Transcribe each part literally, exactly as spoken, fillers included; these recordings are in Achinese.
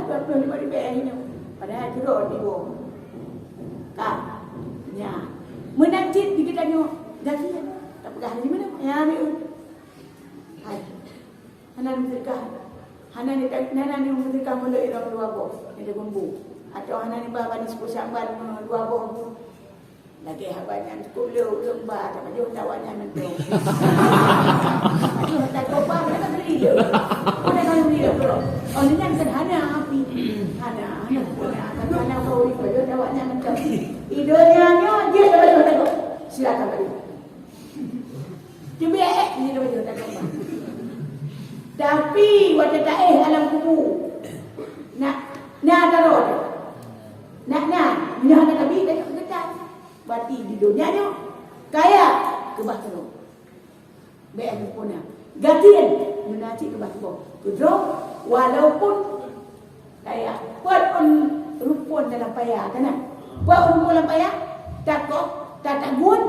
Dua puluh lima ribu nyoe. Padahal jurong di bawah. Ka. Nya. Meunan cit di geutanyoe. Gasien. Tapeugah lagi mana? Ya, ambil. Hai. Hana neumeuseudeukah. Hana neu-, hana neumeuseudeukah meuleuek lom dua boh nyang teugeumbu. Atawa hana neuba bani sepuluh Syakban dua boh. Lagèe haba nyan cukôp le ulôn ba, tapajoh nibak awaknyan mantong. Tapajoh takot ba, mana ka bri le. Mana ka bri le, bro? Oh, nyan kan hana api. Hana, hana, hana, hana, hana, tapajoh nibak awaknyan mantong. Di donya nyoe, jeuet tapajoh takot. Silakan balik. Teubiet, eh, ni dah baca, dah gambar. Tapi, watèe taéh alam kubu, na, na tarot. Na, na, meunyoe hana tabi, dah geutang. Berarti di donya nyoe, kaya, keubah keudroe. Bèk sempurna. Gasien, meunan cit keubah keudroe. Keudroe, walaupun Kaya, peuet ureueng rumpon dalam paya, kana? Peuet ureueng rumpon dalam paya, takoh, tatagun,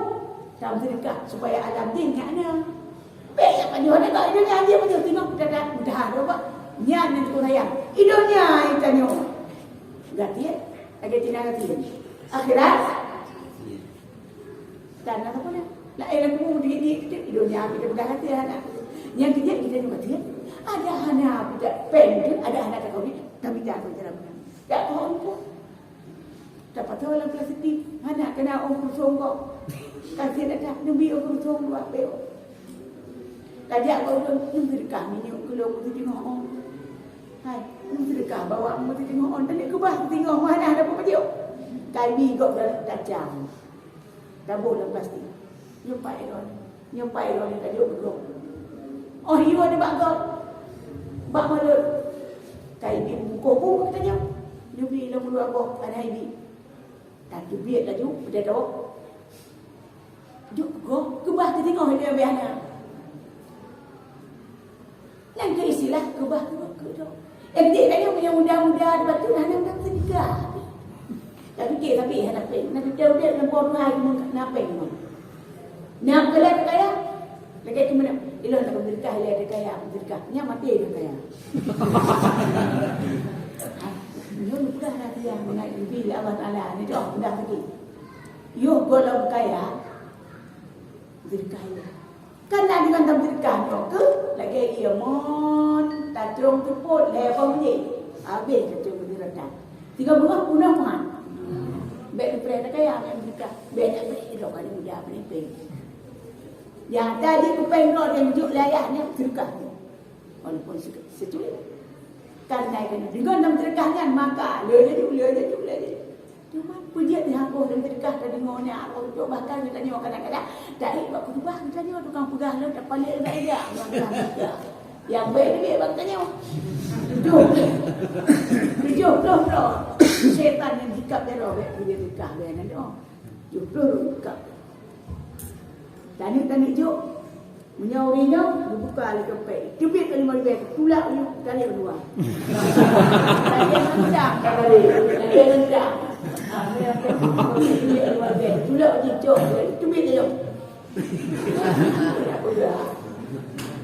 tameuseudeukah supaya alam jih nyak na. Bèk jak pajoh, ada kau i donya jih pajoh, tengok, dah, dah, dah, dah, dah. Nyan nyang teupeue sayang. I donya i tanyoe. Gasien, lagèe Cina gasien. Akhirat, Tan na sapeue nyan. Laén lam kubu di, di, di, di donya kita peugah hati hana. Nyang keu jeuet kita nyoe mati. Ada hana kita péng tu, ada hana ka kawin, tapi tak ada cara beuna. Tak tahu pun. Dapat tahu lam plastik, hana kena ongkos songkok. Kasih dah tak, neubi ongkos songkok dua peuh. Tajak bak ureueng, "Nyoe seudeukah minyeuk keu lôn meuteungoh on." Hai, "Nyoe seudeukah bawang meuteungoh on." Tapi keubah teungoh, hana ada peue pajoh. Kali gob dalam tacang. Taboh lam plastik. Nyoe pat droe. Nyoe pat droe nyang tajok keu gob. Oh, yue nibak gob. Bak mulut. Kai bi bungkôh bu geutanyoe. Nyoe bi lom dua boh, hana ibi. Tateubiet laju, peudeh tawoe. Jok keu gob, keubah teudeungoe lé biasa. Nyan keuh istilah keubah keudroe. Jadi, tanyoe meunyoe muda-muda di batu, hana meunan seudeukah. Tapi, tapi hana péng. Na kita udép lam poh tuha, na péng. Na peue lé kaya? Lagèe tu mana? Ilôn tak seudeukah, ilôn tak kaya, seudeukah. Nyan maté dah kaya. Nyoe mudah dah dia, mengai Allah Taala. Ni dah, mudah lagi. Yoh golom kaya, seudeukah ilôn. Kan na deungon tameuseudeukah nyoe keuh lagèe ié mon tacông teupot lhèe boh jih. Habéh tacông meuseudeukah. Tiga beureuh peunoh man. Bèk neupreh takaya ngon meuseudeukah. Bèk neupreh droe kali muda meunipèng. Nyang tadi kupèng droe nyang jok lé ayah nyan seudeukah. Walaupun se-, secuil. Kan nai keunoe deungon tameuseudeukah nyan maka le laju, le laju, le laju. Cuma peue jeuet di hangkoh dan teudeukah ka deungoe nyan, atau untuk bahkan geutanyoe kadang-kadang taék bak khutubah geutanyoe tukang peugah lom tapalek lagèe jak. Nyang bèk duek bak geutanyoe. Tujoh, tujoh ploh droe. Setan nyang jikab jaroe bèk peue jeuet teudeukah bèk nyan doh. Tujoh ploh jikab. Taneuk-taneuk jok. Meunyoe ureueng nyoe geubuka lé dompet, teubiet ka limong ribèe, tulak u tali dua. Tali rendang, tali rendang. Ah, meunyoe teubiet ka limong ribèe, tulak jicok, teubiet lé.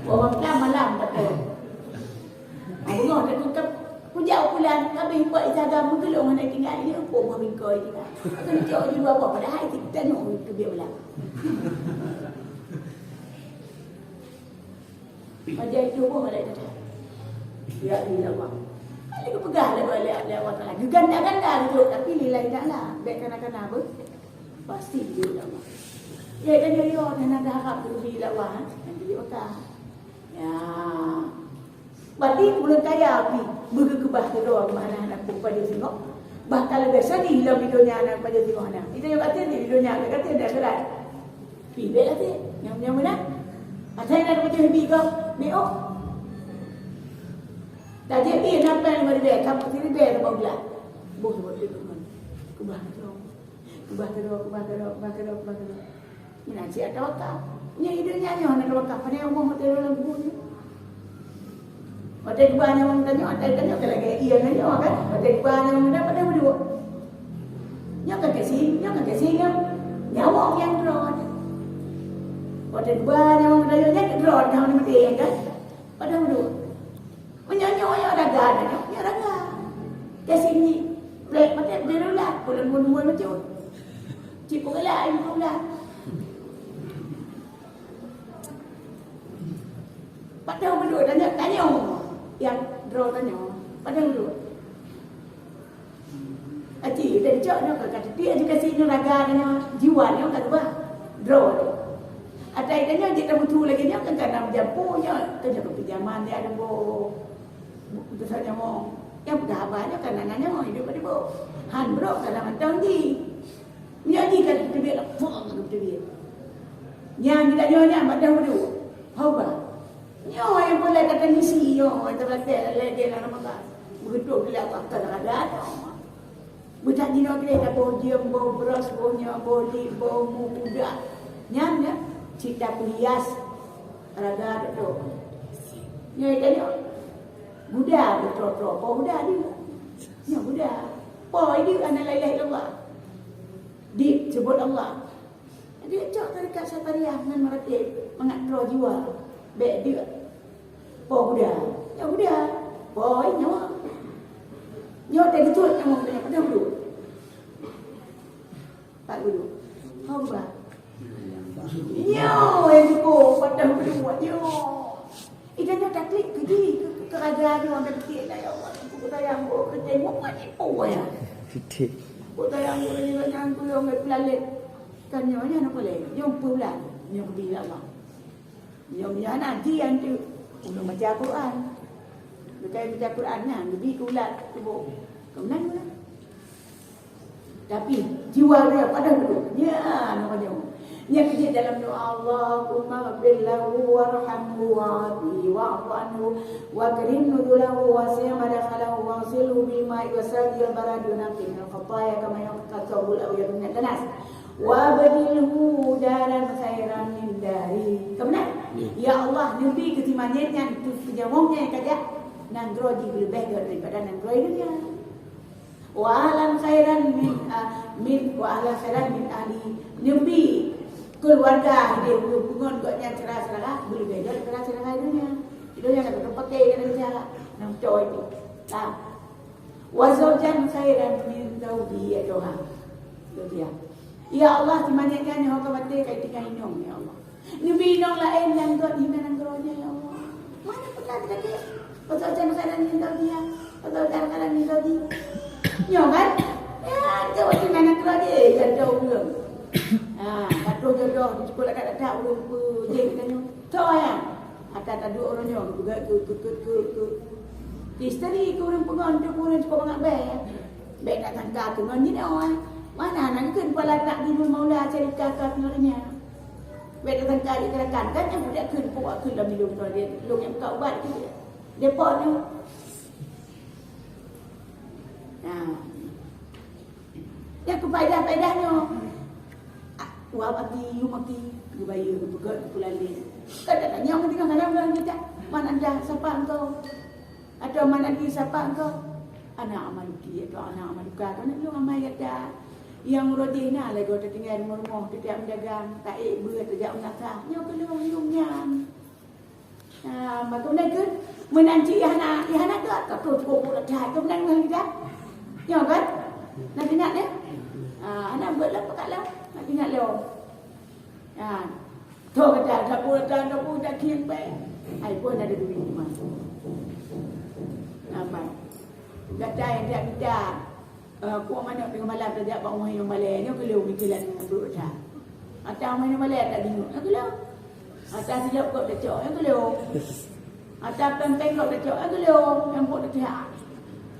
Orang malam, malam kata. Beungoh teututup, kujak u pulan, habéh buet ijaga meugeulong hana tinggai, ini umpung meuringkoi juga. Akan cok di dua boh, padahai kita nyoe teubiet ulang. Pajan itu pun malaikat. Ya Allah. Ada kepegang lagu oleh Allah Taala. Ganda-ganda gitu, tapi lillahi ta'ala. Baik kana-kana apa? Pasti dia Allah. Ya, kan dia, dia, dan ada harap lebih Allah. Nanti dia bakal. Ya. Berarti ureueng kaya pih beugeukeubah keudroe meuhana hana peue pajoh singoh. Bahkan leubeh sedih lom di donya hana pajoh singoh hana. Di donya batin, di donya batin di akhirat. Pih bèk até, nyang, nyang meunan. Asai na pajoh bi gob, meu'oh. Tajak bi na péng lima ribèe, ka siribèe lima blah. Boh, boh, boh, boh. Keubah keudroe. Keubah keudroe, keubah keudroe, keubah keudroe, keubah keudroe. Meunan cit tawakal. Nyan i donya nyoe hana tawakal. Pane Allah teuh lam kubu nyoe. Watèe geuba nyawöng tanyoe, watèe tanyoe ka lagèe ié nyoe kan. Watèe geuba nyawöng tanyoe, padahai meuduek. Nyoe ka gasien, nyoe ka gasien nyoe. Nyawöng nyang droe. Watèe geuba nyawöng tanyoe, nyan droe nyang maté kan. Padahai meuduek. Meunyoe nyoe, nyoe raga, nyoe, nyoe raga. Bulan-bulan macam. Cik pun galak, ibu pun galak. Padahai beudôh tanyoe, tanyoe. Nyang droe tanyoe. Padahai beudôh. Aci, udah dicok nyoe ka, ka teuti aci kasi nyoe raga nyoe, jiwa nyoe ka keubah. Droe tu. Atai tanyoe jeuet tamutu lagèe nyoe kan, ka na meujampu nyoe, tanyoe keu pinjaman dia ada boh. Utusan nyoe. Nyang peugah haba nyoe kan na nyoe, hidup ada boh. Han brok ka na mantong jih. Nyoe jih ka teubiet, full ka teubiet. Nyang geutanyoe nyan bak dahulu. Haba. Nyoe nyang peureulèe ka tangisi nyoe, nyang teulatèe lagèe lam Ramadan. Beugeutok lé Allah Taala. Beutak jinoe gleh ka boh jeuem, boh bros, boh nyoe, boh lip, boh mu, pudak. Nyan, nyan cit tapeuhias raga tu. Nyoe tanyoe. Guda beutôi-toi, po guda di. Nyoe guda. Po di ana la ilaha illallah. Di sebut Allah. Jadi, cok tarekat Satariah ngon meuratéb mangat droe jiwa. Bèk deuk. Po guda. Ya guda. Po nyoe. Nyoe teubeutôi nyoe, nyoe padahai beudôh. Pak Guru. Ho guda. Nyoe, eh, cukup padahai beudôh. Nyoe. Ikan nyoe taklik keu jih, keu, keu raja nyoe, ada keutik lah, ya Allah. Aku sayang, oh, keu tengok, buat ibu, ya. Keutik. Aku sayang, oh, ini banyak aku yang nggak pelalek. Kan nyoe, nyoe, nak boleh. Nyoe, peulan. Nyoe, keu dia, Allah. Nyoe, nyoe, anak jih, yang tu. Ulun baca Quran. Bukan baca Quran, nah, lebih kulat, tubuh. Kau menang, menang. Tapi, jiwa dia pada dulu. Ya, namanya. Nya keuh dalam doa, "Allahumma ghfir lahu warhamhu wa'afihi wa'fu anhu wa akrim nuzulahu wa wasi' madkhalahu waghsilhu bil ma'i wa thalji wal barad wa naqqih minal khataya kama yunqqa thawbul abyadu minad danas. Wa abdilhu daran khairan min dari." Ka meunan? Ya. Ya Allah, neubi keu si manyét nyan, keu nyawöng nyan ka jak, nanggroe jih leubeh gét daripada nanggroe donya. Wa ahlan khairan min, ah, min, wa ahlan khairan min ahli. Neubi keuluwarga idéh ulôn peungon gobnyan syedara-syedara, beuleubeh gét syedara-syedara donya. Donya ka tapakè, ka tapeucaya, nyang coi tu. Nah. Wa zaujan khairan min zauji, ya Tuhan. Itu dia. Ya Allah, si manyét nyan ho ka maté ka tinggai inong, ya Allah. Neubi inong laén nyang gét hinan nanggroe nyan, ya Allah. Mana pernah terjadi? Pasal jangan kadang minta dia. Pasal jangan kadang minta dia. Nyoe kan? Ya, kita waktu mana kerja, ya, ada orang. Ha, patuh jodoh, di sekolah kat ada orang pun, je kita nyoe. Toh, ya? Ata taduek ureueng nyoe, geupeugah keu, keu, keu, keu, keu isteri keu ureueng peungon, tu ureueng cukôp mangat bèe. Bèk na sangka keu ngon jinoe. Mana na geukheun pala tak di maula cerita ka pih nyan. Bèk na sangka di gerakan, kan nyang budak kheun puak kheun lam minum tu dia. Lôn nyang buka ubat keu dia. Depot tu. Nah. Nyang keu faedah-faedah nyoe. Ah, wab aki, yum aki, geubayeue, geupeugöt, geupeulaléh. Kadang-kadang nyang meuninggai dalam dalam kita, "Man anda, sapa engkau?" Atau "Man anti, sapa engkau?" "Ana amaluki," atau "Ana amaluka." Keuneuk lôn amai gata. Nyang uroe jih na lagèe tatinggai rumoh-rumoh, teutab meudagang, taék beue, tajak meunasah. Nyoe keu lôn, lôn nyan. Ah, maka meunan keuh, meunan cit hana, hana gét, ka troh cukup buet that, keu meunan ngon lidah. Nyoe kan? Na teuingat, eh? Ah, hana buet lom, peugah lom. Na teuingat lom. Ah, toh gata, dapur gata, dapur gata khieng bèe. Ai, pun ada duit cuma. Nampak? Gata nyang jak mita. Eh, kuah manok teungoh malam tajak bak ueh nyang balèe, nyoe keu lôn mikeue lam brôk that. Ata ueh nyang balèe tajak jingok, nyoe keu lôn. Ata silop kok tacok, nyoe keu lôn. Ata péng-péng kok tacok, nyoe keu lôn. Nyang pok tacok.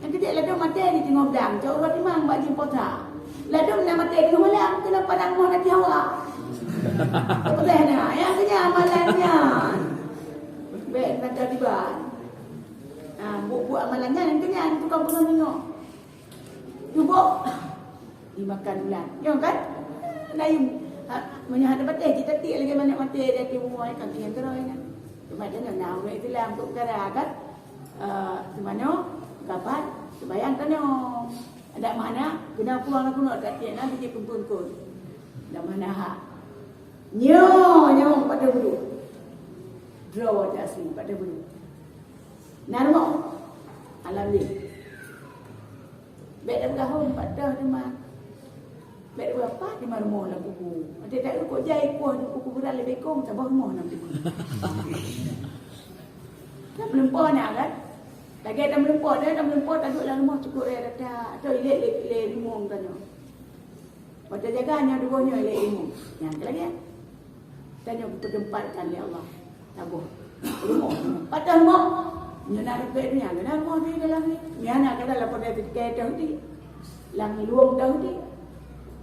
Nyang keudiek ladôm maté di teungoh blang, cok uroe timang bak jeuem posa. Ladôm na maté teungoh malam, keunan padang moh na tiawa. Peugah na, nyang keu nyan amalan nyan. Bèk na taliban. Ah, buet-buet amalan nyan, nyang keu nyan tukang peungon nyoe. Cuba dimakan ulat. Nyoe kan? Lain. Ha, meunyoe hana patéh, kita tik lagi banyak mati dari timu ai kaki yang keroy kan. Cuma dia nak nak orang Islam tu perkara kan. Eh, di mana? Kapan? Sembahyang kan nyoe. Ada mana? Kena pulang aku nak tak tik, nanti dia kumpul-kumpul. Ada mana hak? Nyoe, nyoe pada bulu. Draw aja asli pada bulu. Nah, rumoh. Alhamdulillah. Bèk dah peugah hom, pat dah teuma. Bèk dua pat teuma rumoh lam kubu. Watèe taeu kok jai kuah di kuburan leubeh kong saboh rumoh lam kubu. Kan meulumpoe na kan? Lagèe tameulumpoe, tameulumpoe taduek lam rumoh cukôp raya data atau ilèe lé, lé limong tanyoe. Watèe jaga nyoe dua nyoe ilèe limong. Nyan keu lagèe. Tanyoe geupeuteumpatkan lé Allah. Saboh. Rumoh. Pat rumoh. Nyoe na ribèe donya, nyoe na rumoh di dalam ni. Nyan na kadang lapor dari tikai teuh di. Lam luwong teuh di.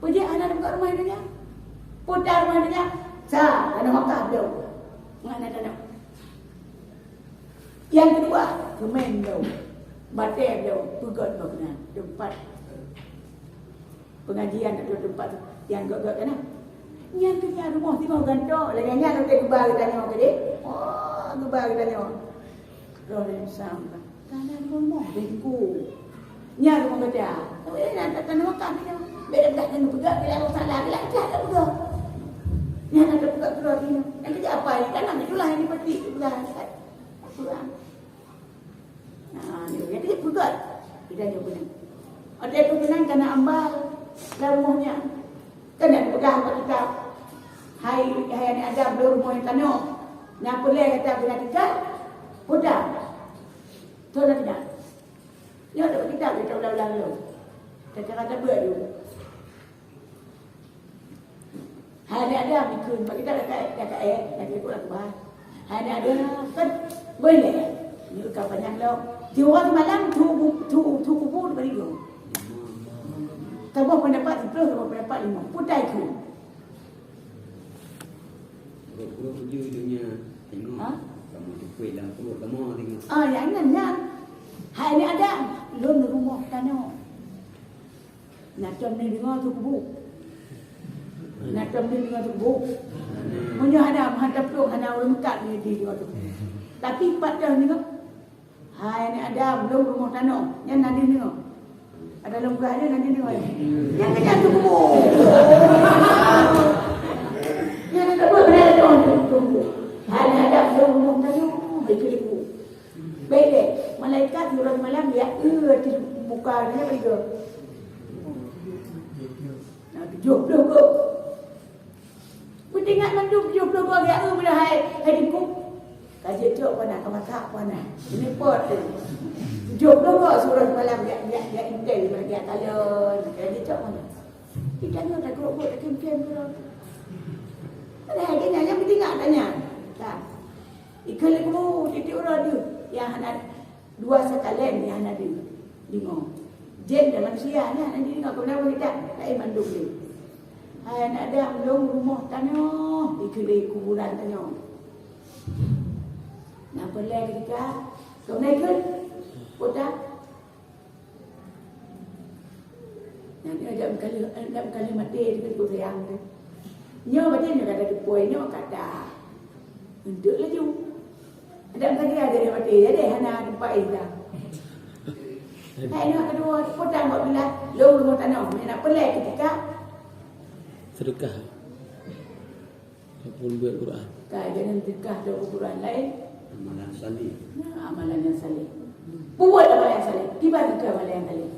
Peujeuet hana dapat rumoh donya. Putar rumoh donya. Sa, tanah wakaf jauh. Ngan na tanah. Nyang keudua, keumen jauh. Batèe jauh. Peugöt bak keunan. Teumpat pengajian atau teumpat nyang gèt-gèt keunan. Nyan keuh nyan rumoh singoh gantoe. Lagèe nyan watèe geuba geutanyoe keudéh. Oh, geuba geutanyoe. Roh lé sam ka. Kana rumoh bengku. Nyan rumoh gata. Tapi nyan tak kena makan dia. Beda dah kena peugah bila orang salah bila dah tak peugah. Nyan ada peugah keluar dia. Yang kerja apa ni? Tanam itulah yang dipetik peugah. Kurang. Nah, dia kata peugah. Kita jawab benar. Ada tu benar kena ambal dalam rumahnya. Kena peugah bak kita. Hai, hai aneuk Adam, lôn rumoh nyang tanoh. Na peureulèe gata guna tingkat? Peugah. Toh na tingkat. Nyoe tok kitab kita ulang-ulang dulu. Cara-cara tabeuet dulu. Hai aneuk Adam, ikheun bak kita dah ka, dah ka, eh, dah ka ikut aku bah. Hai aneuk Adam, kan boleh. Nyoe ka panyang lom. Di orang semalam tu, tu, tu kubur bagi dia. Saboh pendapat siplôh, saboh pendapat limong. Putai tu. Pruet-pruet uju donya tengok. Ha? Kamoe teukuet lam pruet kamoe tengok. Ah, nyang nyan, nyan. Hai ni ada. Lôn rumoh tanoh. Na tom ni deungoe tu kubu. Na tom ni deungoe tu kubu. Meunyoe hana, hana plueng, hana ureueng meukat ni di deungoe tu. Tapi pat teuh deungoe. Hai aneuk Adam, lôn rumoh tanoh, nyan na deuh deungoe. Ada lôn peugah nyan na deuh deungoe. Nyan keuh nyan tu kubu. Nyan na kubu, beuna lôn tu kubu. Hai aneuk Adam, lôn rumoh tanoh, bèk keu kubu. Bèk lé, malaikat uroe malam ya, eh, di muka dia bèk. Nah, tujoh ploh go. Peuingat mandum tujoh ploh go geu, eh, mudah hai, hai dingku. Ka jicok pana, ka masak pana. Ini pot tu. Tujoh ploh go suruh malam, ya, ya, ya, intel, ya, talon. Ka jicok pana. Ikan nyoe tak kerupuk, tak kem-kem tu. Ada hai kena, yang penting nak tanya. Tak. Ikheun lé kubu, tiep-tiep uroe deuh. Nyang hana Dua sakaleng nyang hana deuh deungoe. Jén dan manusia nyan hana deuh deungoe, keubeuna ureueng that laén mandum deuh. Hai aneuk Adam, lôn rumoh tanoh, ikheun lé kuburan tanyoe. Na peureulèe keudika, keubeuna ikheun, peue that? Nyan nyoe jak meukaleuh, jak meukaleuh maté, dikeue sayang teuh. Nyoe maté nyoe ka tateupeue, nyoe ka ta. Eunteuk laju. Adak meusagai jadi maté, jadi hana teumpat éh dah. Hai nyoe keudua, peue tan buat bilah, lôn rumoh tanoh, meunan peureulèe keudika. Seudeukah. Ataupun beuet Quran. Ka, jangan seudeukah atau beuet Quran laén. Amalan saleh. Nah, amalan nyang saleh. Peubuet amalan nyang saleh. Kiban keu amalan nyang saleh.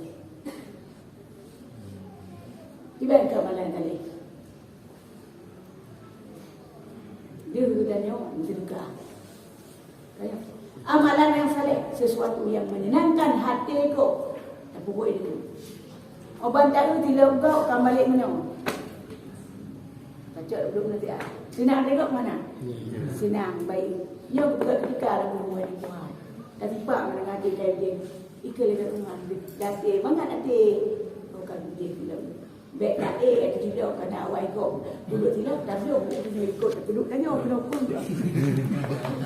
Kiban keu amalan nyang saleh. Deuh geutanyoe meuseudeukah. Kaya. Amalan nyang saleh, sesuatu yang menyenangkan hati gob. Tapeubuet itu. Oban taeu tilok gob ka malek meunoe. Pacok duduk nanti ah. Senang tengok mana? Senang, baik. Nyoe ketika lagu mulai dibuat. Tapi pak menengah hati kayu dia. Ikut lagi rumah. Dati, bangat nanti. Bukan dia tilok. Bèk taék, eh, teutilok, kana awai gob. Duduk tilok, tabloe, buku nyoe ikot, teuduek tanyoe, keunoe pun.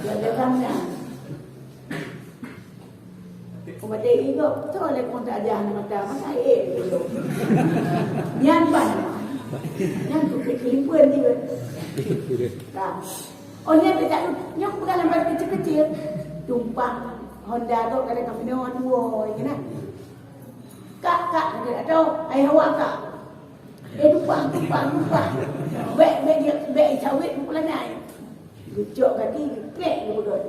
Jaga tangan. Umat dai gob, betul lé pun tak ajar aneuk mata, masa ék teutilok. Nyan ban. Nyan tu keulimpeuen dia. Ka. Oh, nyan tak, nyan bukan lambat kecil-kecil. Tumpang Honda gob kadang kami nyoe dua, ingat kan? Kak, kak, dia tak tahu. Hai hawa kak. Eh, tumpang, tumpang, tumpang. Bèk, bèk dia, bèk cawét buku lanai. Geucok gaki, krek dia peugah.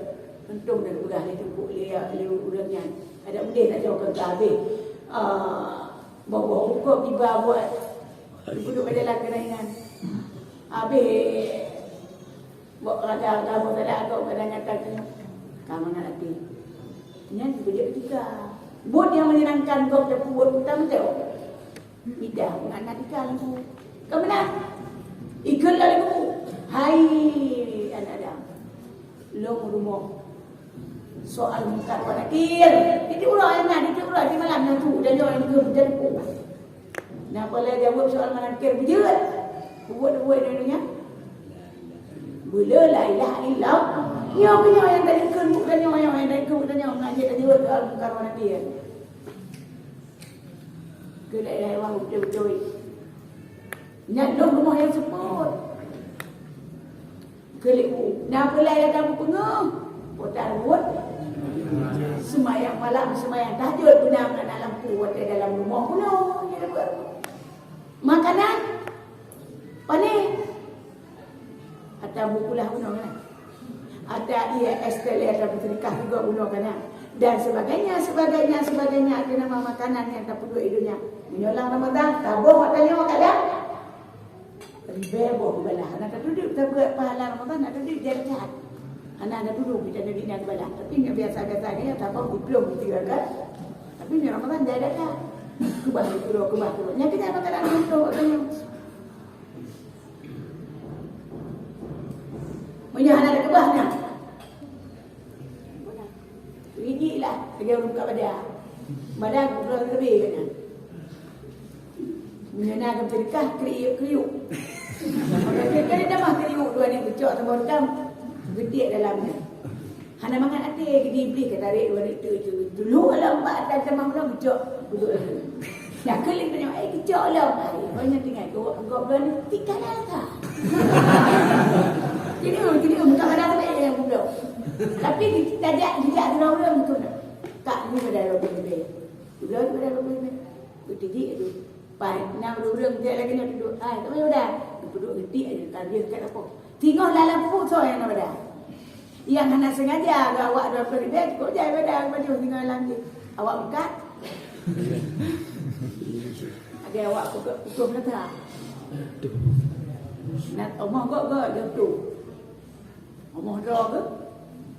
Untông dah peugah lé teungku, lé, lé ureueng nyan. Ada udeh tak jauh ke habéh. Ah, boh-boh bukôk tiba buat. Duduk bak jalan keunan. Habéh buet raga-raga buet salah agak kadang nyata keuh. Ka mangat até. Nyan beujeuet etika. Buet nyang menyenangkan gob tapeubuet utang teu. Ida, anak ika laju. Ka meunan. Ikheun laju. Hai anak Adam. Lôn rumoh. Soal Mungkar wa Nakir. Tiep uroe na, tiep uroe di malam na tu, dan nyoe yang belum tentu. Napa lé jaweueb soal Mungkar wa Nakir beujeuet. Buet-buet di dunia. Bela la ilaha illallah. Nyoe nyoe yang tadi keu bukan nyoe, nyoe yang tadi keu bukan nyoe, ngajak tadi soal Mungkar wa Nakir. Keu daerah wah beutôi-beutôi. Nyan lôn rumoh yang seupôt. Keu lheueh na peulai ata beupeungeuh, kota ruwet. Seumayang malam, seumayang tahajud, beuna na lampu watée dalam rumoh bunoe. Makanan, pané. Ata bukulah bunoe kan. Ata ie es teh, ata beuseudekah juga bunoe kan. Dan sebagainya, sebagainya, sebagainya. Ata nama makanan nyang tapeuduek di donya. Meunyoe lam Ramadan, taboh ata nyoe kadang. Ribée boh dibalah. Hana tatuduek, tabuet pahala Ramadan, hana tatuduek, jai that. Hana, hana tatuduek, kita Nabi na dibalah. Tapi nyang biasa-biasa ni, ya, taboh diplom gitu ya kan. Tapi nyang Ramadan, jai that. Keubah diplom, keubah diplom. Nyang kita makanan untuk katanya. Meunyoe hana teukeubah nyan. Rijik lah, lagèe ureueng buka bada. Bada gubloe leubeh nyan. Meunyoe na geupeudekah, kriuk-kriuk. Meunyoe kriuk, kan dah mah kriuk dua ni geucok saboh reukam. Geutiek dalam nyan. Hana mangat até, geudi Iblih ka tarek dua reuteu tu. Dulu alam bak atan tamah uroe geucok. Duduk lagi. Dah keulik tanyong, "Eh, geucok lom." Ai, banyak tinggal. Gowok, gowok bulan ni, tiga dah ka. Jadi, jadi, bukan pada sampai yang goblok. Tapi di, tajak, dijak dua orang tu. Tak, ni pada dua puluh lebih. Dua puluh pada dua puluh lebih. Beutijik tu. Pai, enam orang dia lagi nak duduk. Ai, tak payah dah. Duduk getik aja. Tak dia kat apa. Singoh lam lampôh soe nyang na bada. Nyang hana sengaja geuh awak dua ploh ribèe, kok jai bada baju singoh lam jih. Awak buka. Ada awak pukul, pukul mata. Nak omoh gok-gok jatuh. Omoh droe ke?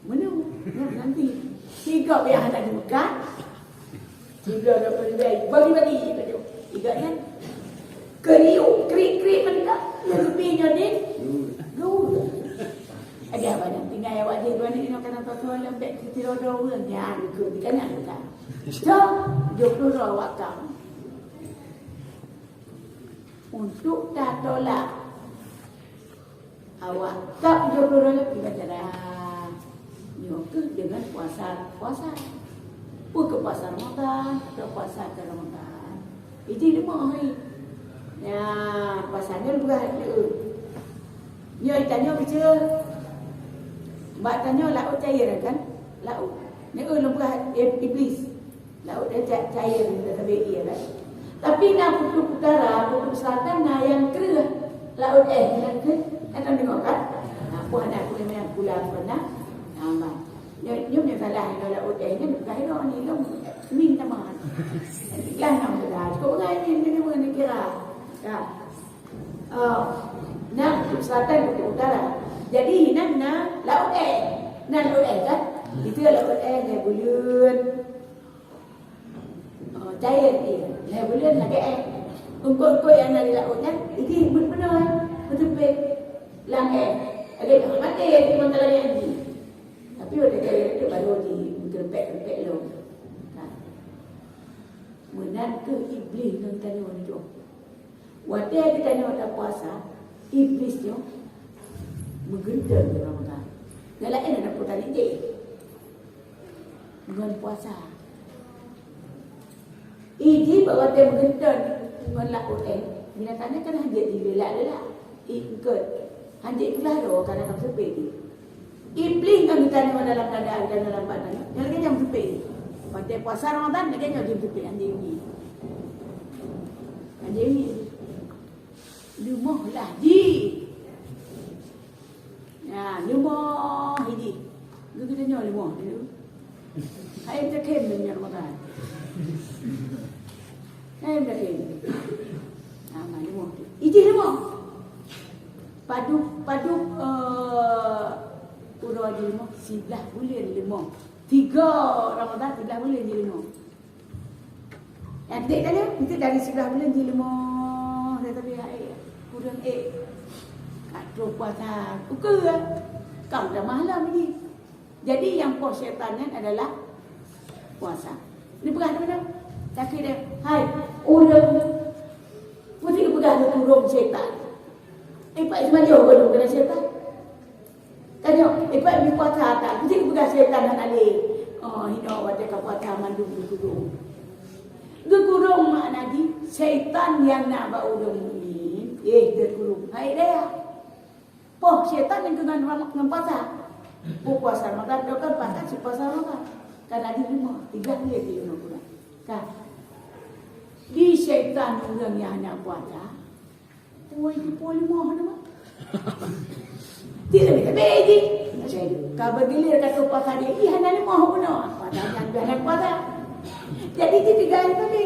Menu. Ya, nanti. Tiga biar hana dibuka. Siblah dapat nilai. Bagi-bagi baju. Tiga nyan. Keriuk, krik-krik mantap. Yang lebih nyoe ni. Dua. Ada apa dah? Tinggal awak je dua ni, nak kena tuan lembek kita dua orang. Nyan, ikut. Kan nyan, kan? So, tujuh puluh dua awak kau. Untuk tak tolak. Awak kap tujuh puluh dua lebih baca dah. Nyoe keuh dengan puasa, puasa. Pun ke puasa Ramadan, ke puasa ke Ramadan. Iji lima hari. Ya, puasa nyoe leubeh leu. Nyoe tanyoe bicara. Bak tanyoe laôt cair kan? Laôt. Nyoe leubeh iblis. Laôt eh, ca-, cair, kita sabé ie kan. Tapi na Kutub Utara, Kutub Selatan, na nyang kreueh laôt eh, nyang kreueh. Kan deungoe kan? Na, peue hana kreueh nyang pula pernah. Na, ma. Nyoe, nyoe nyang salah, nyoe laôt eh, nyoe bukan nyoe, ni lom. Min sama. Kan nama dah. Kok orang ni, ni, ni, ni kira. Ya. Oh, na Kutub Selatan, Kutub Utara. Jadi, nan na laôt eh. Na laôt eh kan? Itu laôt eh, na buleuen. Oh, cair ie. Lhèe buleuen lagèe éh. Eungkôt-eungkôt nyang na di laôt nyan, jih beuet bunoe, meuteupet lam éh. Lagèe nyoe maté di mata layang jih. Tapi watèe cair itu baru jih meuteupet-teupet lom. Nah. Meunan keuh Iblih ngon tanyoe nyoe. Watèe geutanyoe tapuasa, Iblih nyoe meugeunteun Ramadan. Nyang laén ada putar ide. Ngon puasa. Iji bak watèe meugeunteun ngon laôt éh, binatang nyan kan hanjeuet jilelak-lelak. Eungkôt. Hanjeuet itulah roh kana ka seupet jih. Iblih ngon geutanyoe dalam keadaan geutanyoe lam bak nyan. Nyang lagèe nyan seupet. Watèe puasa Ramadan lagèe nyoe jih seupet hanjeuet jih. Hanjeuet jih. Leumoh lah jih. Nah, leumoh jih. Geutanyoe leumoh jih. Hai takhem nyan makan. Hai takhem. Nah, leumoh. Ijih leumo. Padub, padub, eh, uroe jih leumo, siblaih buleuen leumo. Tiga Ramadan, siblaih buleuen jih leumo. Nyang keudiek tadi, mungkin dari siblaih buleuen jih leumo, tetapi hai, kureueng ék. Ka troh puasa, ukeue. Ka udah malam jih. Jadi, nyang poh syaitan nyan adalah puasa. Neupeugah teuma, sakét dia. Hai, ureueng, meusti geupeugah geukurong syaitan. Eh, pat seumajoh gohlom keunan syaitan. Tanyoe, eh, pat meupuasa that, meusti geupeugah syaitan hana lé. Oh, hino watée ka puasa mandum geukurong. Geukurong makna jih, syaitan nyang na bak ureueng mukmin, eh, geukurong. Hai daya. Poh syaitan nyang keunan ngon puasa. Poh puasa Ramadan, dua kan puasa, si puasa Ramadan. Kan ada lima, tiga dia di lima bulan. Kan? Di syaitan ureueng nyang hana puasa, pui di pui lima hana. Tidak bisa bedi. Ka bergilir kata puasa dia, ih hana lima hana. Padahal nyang hana puasa. Jadi, dia tiga hari tadi.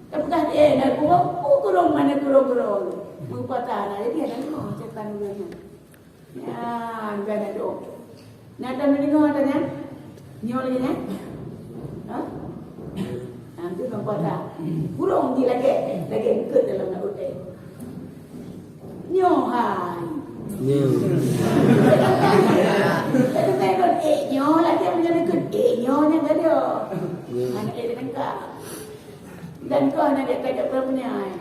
Tapi dah dia nak kurung, oh, kurung mana kurung-kurung. Meupuasa hana, jadi hana lima syaitan ureueng nyan. Ya, enggak ada doa. Nah, dan mendengar tanya. Nyoe lagi nyan? Ha? Nah, tu nampak tak? Kurung di lagi, lagi ikut dalam nak utai. Nyoe hai. Nyoe. Tapi saya ikut, eh, nyoe lagi yang menjadi ikut, eh, nyoe yang ada. Nyoe. Anak dia tengkak. Dan kau nak dia tak ada berapa ni, hai.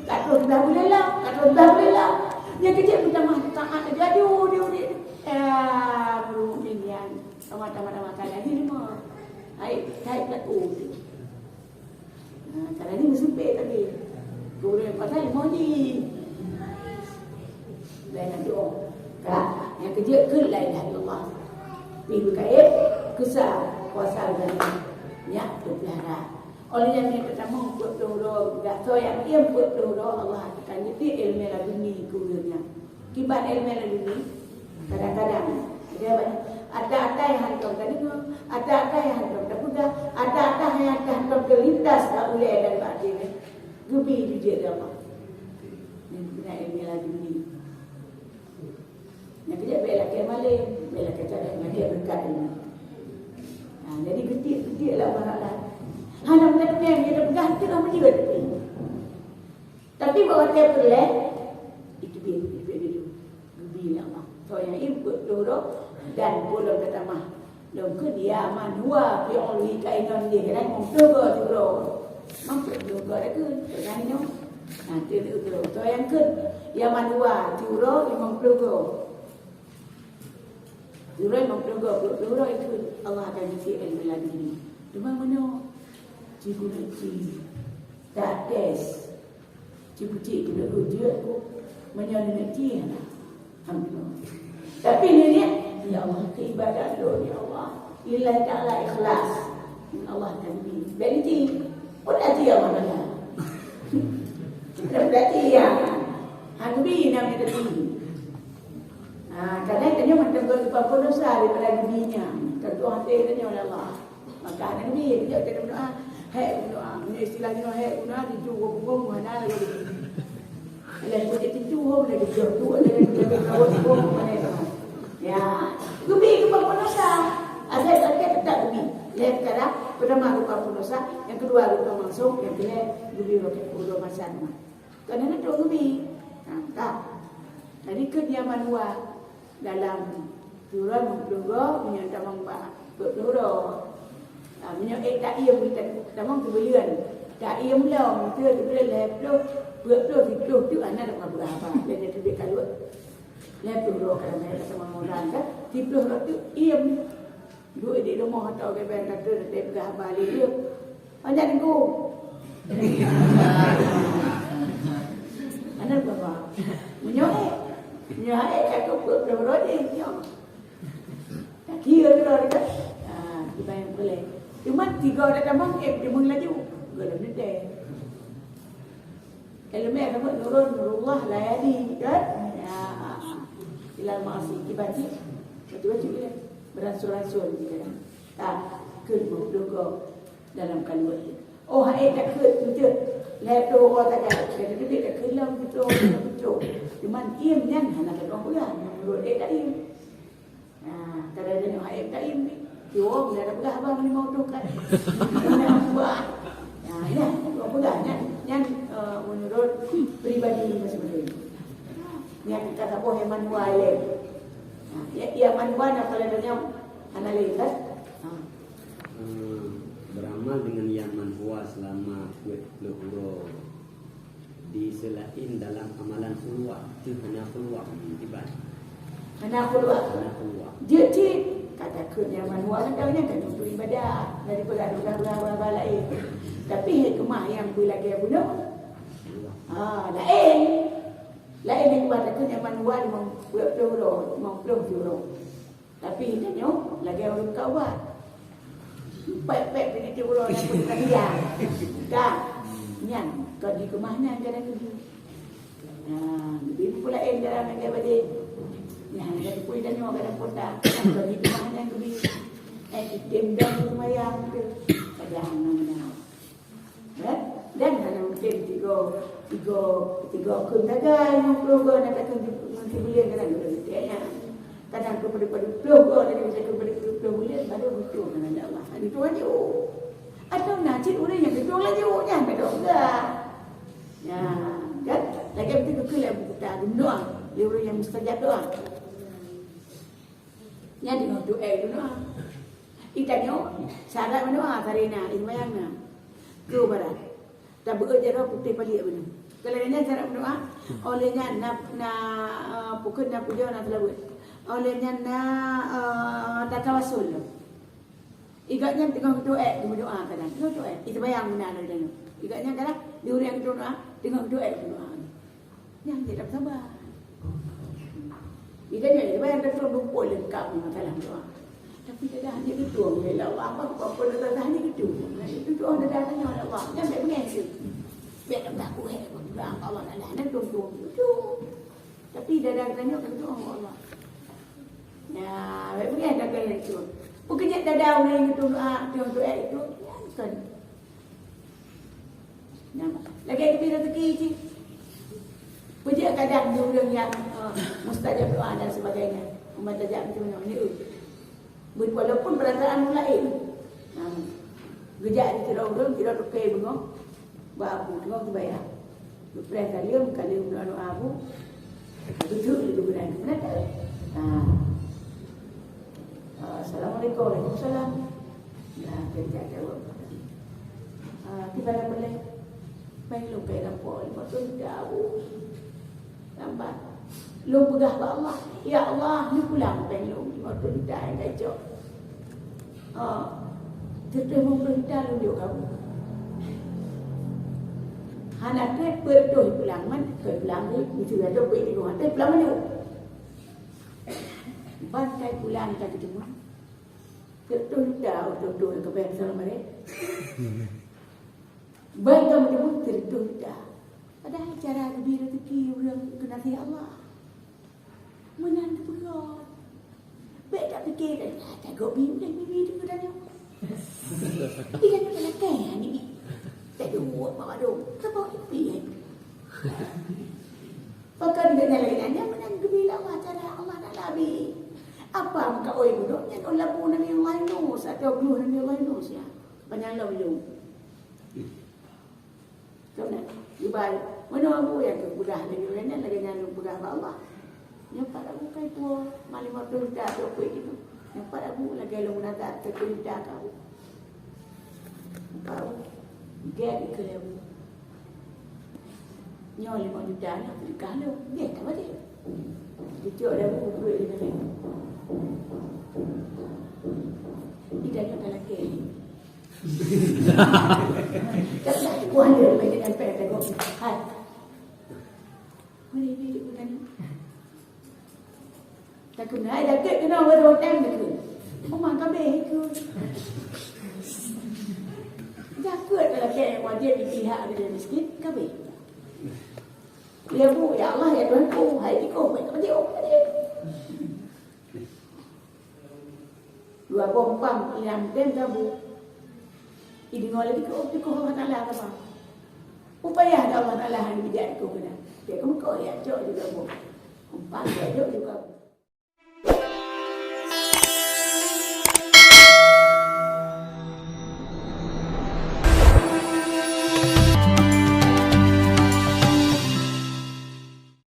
Ka troh siblaih buleuen lah, ka troh siblaih buleuen lah. Nyang keuh jeuet meutamah taát laju di udép. Ya, ureueng mukmin nyan. Tamah, tamah, tamah, ka laju lima. Hai, hai pelaku. Ha, ka laju meusumpek tapi. Kemudian pasal lima jih. Lain doa. Ka, nyang keuh jeuet keu la ilaha illallah. Pi beukait, keusa, puasa dan nyak peupelihara. Óh lheueh nyan, meunyoe teutamong peuet ploh uroe, gata nyang iem peuet ploh uroe, Allah akan geutiek ileumèe laduni keu ureueng nyan. Kiban ileumèe laduni, kadang-kadang, ada banyak, ata-ata nyang hantom tadeungoe, ata-ata nyang hantom tapeugah, ata-ata nyang hantom teulintas bak ulèe dan bak até, geubi jijak di Allah. Nyan keuh ileumèe laduni. Nyang keujeuet bèk lakèe malém, bèk lakèe carông, lakèe beureukat ilmu. Ha, jadi geutiek-geutiek lah ureueng laén. Hana meunan-meunan, nyang teupeugah teuh meujeuet. Tapi bak watèe peureulèe, iteubiet, iteubiet laju. Geubi lé Allah. Soe nyang iem peuet ploh uroe dan gohlom tatamah. Lôn kheun ya man huwa fi ulwi kainon jih, kadang limong ploh go siuroe. Limong ploh go dah kheun, kadang nyoe. Nanti tu, tu, tu yang kheun. Ya man huwa siuroe limong ploh go. Siuroe limong ploh go, peuet ploh uroe kheun. Allah akan geutiek ileumèe laduni. Teuma meunoe, ci guna ci, tak tes. Ci kucék keuneuk jeuet ku, meunyoe neuk ci hana. Alhamdulillah. Tapi neuniet, ya Allah, keu ibadat lôn, ya Allah. Lillahi ta'ala ikhlas. Allah akan bi. Bèk neuci. Pun hati ya Allah Taala. Dah berarti ya. Hana bi nam kita tinggi. Ha, kadang tanyoe mantong geupeupeunosa daripada geubi nyan. Tentu hati tanyoe oleh Allah. Maka hana geubi, dia kata berdoa, hek berdoa. Ini istilah nyoe hek berdoa, tinju gong-gong, hana lagi. Lagi boleh tinju, hom lagi jauh tu, lagi, lagi rawat gong, mana tu. Ya, geubi geupeupeunosa. Asai-asai tetap geubi. Leh perkara, pertama geupeupeunosa, yang kedua geupeupeunosa, yang ketiga geubi roket udah masa nama. Keuneuk neutôh geubi. Nah, ka. Jadi, keu nyaman wa dalam siuroe limong ploh go, meunyoe tamong bak peuet ploh uroe. Ah, meunyoe ék taiem, tamong sibuleuen. Taiem lom, sibuleuen lhèe ploh, peuet ploh, siplôh teuk hana dapat beurapa. Lhèe ploh teuk ka luwat. Lhèe ploh uroe ka lhèe ploh uroe teuk iem. Duek di rumoh atau geben ka treun teupeugah haba lé lé. Panjang nunggu. Mana baba? Meunyoe, meunyoe hai ka tu peuet ploh uroe jih, nyoe. Tak kira tu lah dekat. Ah, dibayang boleh. Cuma tiga dah tamong, eh, dia mengelaju. Golom dede. Ileumèe sama nurun, nurullah la yahdi, kan? Ya. Ilal ma'asi, kiban cit. Baca-baca dia. Beransur-ansur dia kan. Tak, kheun limong ploh go dalam kalimat dia. Oh, hai dah kheun, betul. Lhèe ploh uroe sagai, jadi teubiet ka keulang peucok, peucok. Cuman iem nyan hana tatu'oh peugah, nyan meunurot eh taiem. Nah, kadang-kadang nyoe hai taiem ni. Tiwong dah peugah abang lima puluh kan. Nah, ya, tatu'oh peugah nyan, nyan eh, meunurot pribadi masing-masing. Nyan ka saboh nyang manhua ilèe. Nah, ya, ya manhua na kalau nyoe hana lé kan? Nah. Eh, beramal dengan yang manhua selama peuet ploh uroe. Di seulaén dalam amalan khuluwat, teuh hana khuluwat, iban. Hana khuluwat. Hana khuluwat. Jeuet cit, ka takheun nyang manhua nyan, nyan kan untuk ibadat, daripada ulah-ulah laén. Tapi hikmah nyang beu lagèe bunoe, ha, laén. Laén hikmah takheun nyang manhua limong ploh uroe, limong ploh uroe. Tapi tanyoe lagèe ureueng kawat. Pèk-pèk pih teuh uroe nyan pun ka hilang. Ka. Nyan, ka dikeumah nyan kadang keudeh. Nah, leubeh pula eh dalam lagèe badé. Nyan, lagèe pun tanyoe kadang kota. Ka dikeumah nyan keudeh. Eh, item dan seumayang tu. Kadang na meunan. Eh? Dan hana mungken tiga, tiga, tiga kheun sagai, lima puluh go, na takheun ngon sibuleuen kadang dua puluh nyan. Kadang dua puluh, dua puluh go, dan bisa dua puluh, dua puluh buleuen, baru butuh ngon Allah. Itu laju. Atau na cit ureueng nyang butuh laju, nyan ka dong ga. Ya, kan? Lagèe beutôi keu lagèe buku ta, geudoa. Lé ureueng nyang mustajab doa. Nyan teungoh duek doa. Di tanyoe, syarat meudoa, sarina, seumayang na. Keu barat. Tabeuet jaroe putéh paliek beuna. Kalau nyan syarat meudoa, oleh nyan na, na, eh, pukon na pujoe na seulaweuet. Oleh nyan na, eh, tatawasul. Igat nyan teungoh duek, meudoa kadang. Teungoh duek, seumayang beuna lagèe nyoe. Igat nyan kadang, di ureueng doa, teungoh duek meudoa. Nyan jeuet sabar. Ida nyan, bayang beutôi lumpur leungkap ngon masalah doa. Tapi dah hana geutueng lé Allah, apa, apa, apa, dah hana geutueng. Itu doa dah tanya Allah. Nyan bèk beungèh sih. Bèk dah takut, eh, doa Allah Taala. Hana tueng-tueng. Tapi dah, dah tanya doa Allah. Ya, bèk beungèh dah kaya itu. Peukeunyat dada ureueng itu doa, doa, doa itu. Nyan kan. Nah, lagèe geubri rezeki cit. Peue jeuet kadang di ureueng nyang, eh, mustajab doa dan sebagainya. Umat tajak macam mana ni, eh. Walaupun perasaan lain. Nah, geujak di sidroe ureueng, sidroe toke beungoh, bak abu, teungoh geubayang. Geupreh saleuem, ka lheueh meudoa-doa abu. Beutôi lé geubeudôh. Beuna tak? Ha. Ah, assalamualaikum. Waalaikumsalam. Nah, jadi tak jawab. Ah, tiba dah boleh. Main lôn kai lampôh lima puluh juta abu. Lambat. Lôn peugah bak Allah, "Ya Allah, ni pulang péng lôn lima puluh juta nyang ka icok." Ah, sireutôh limong ploh juta lôn jok keu abu. Hana trép peuet reutôh pulang man, keu pulang ni, meusti ada peuet limong reutôh pulang mandum. Ban kai pulang ka geuteumeung. Sireutôh juta, oh, tutoe ka bayar salam alaikum. Ban ka meuteumeung sireutôh juta. Padahai cara geubri rezeki ureueng keu naseh Allah. Meunan teupeugah. Bèk tapike, "Ah, tagok bi, udeh bi, bi tu tadi." Iya, ni lakèe ni. Taduek bak wadong. Saboh ipi. Pakon geuhnyan lagèe nyan, nyan meunan geubri lé Allah cara Allah Taala bi. Apa meukaôi bunoe nyan, oh, labu Nabi Allah Yunus atau gluh Nabi Allah Yunus, ya. Panyang lom lom. Keunan, iban, meunoe abu nyang keu peugah lagèe nyan, lagèe nyan lôn peugah bak Allah. Nyoe pat abu kai puwoe, ma limong reutôh juta atau peuet gitu. Nyoe pat abu lagèe lôn munasah atau peuet juta keu abu. Pat abu, gèt dikeue lé abu. Nyoe limong juta nyoe seudeukah lôn, gèt ka padum. Geucok lé abu, peuet lé nyan. Ida nyoe ka lakèe. Tapi aku ada bagi sampai tengok. Hai. Boleh ni dia bukan. Takut naik dakit kena orang hotel ni. Rumah kami itu. Takut kalau kayak wajib di pihak dia miskin, kami. Ya bu, ya Allah, ya Tuhanku, hai iko, baik kami dia. Dua boh pam nyang tem gabu. Ideungoe lé dikeue, dikeue Allah Taala kapa. Payah dah Allah Taala hana bijak ikôt keunan. Dia keumeukot ya cok juga bu. Empat ya cok juga.